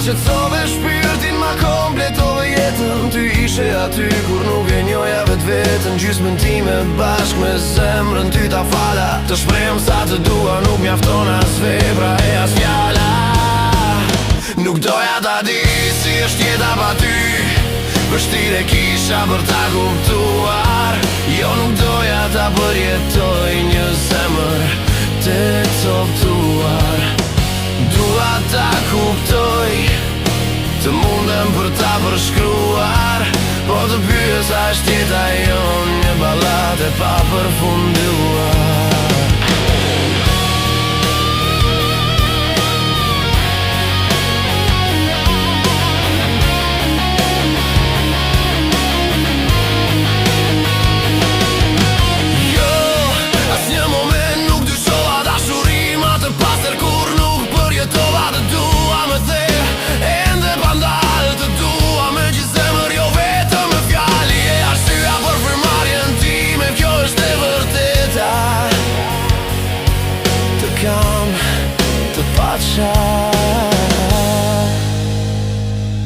qetësove shpirtin, ma kompletove jetën. Ty ishe aty kur nuk e njohja vetveten. Gjysmën time bashk me zemrën ty ta fala. Të shprehem sa të dua, nuk mjafton as vepra e as fjala. Nuk doja ta di si është jeta pa ty. Vështirë e kisha për ta kuptuar. Jo, nuk doja ta përjetoj një zemër të coptuar. Dua ta kuptoj, të mundem për ta përshkruar. Po të pyes a është jeta jonë një baladë e papërfunduar. Jo, asnjë moment nuk dyshova. Dashuri ma të pastër kur nuk përjetova. Të dua me the, ende pa ndalë. Të dua me gjithë zemër, jo vetëm me fjalë. Je arsyeja për frymëmarrjen time, kjo është e vërteta. Të kam të paqa,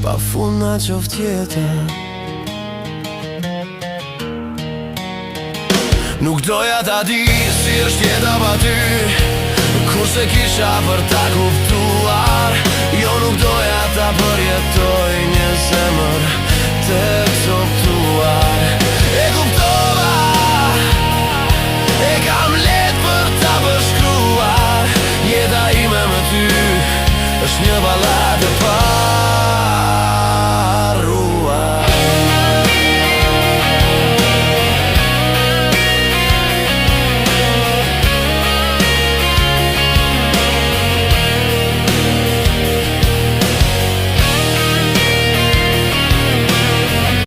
pa fund na qoftë jeta. Nuk doja ta di si është jeta pa ty. Kur se kisha për ta kuptuar. Jo, nuk doja ta përjetoj një zemër të coptuar. E kuptova, e kam lehtë për ta përshkruar. Jeta ime me ty është një baladë.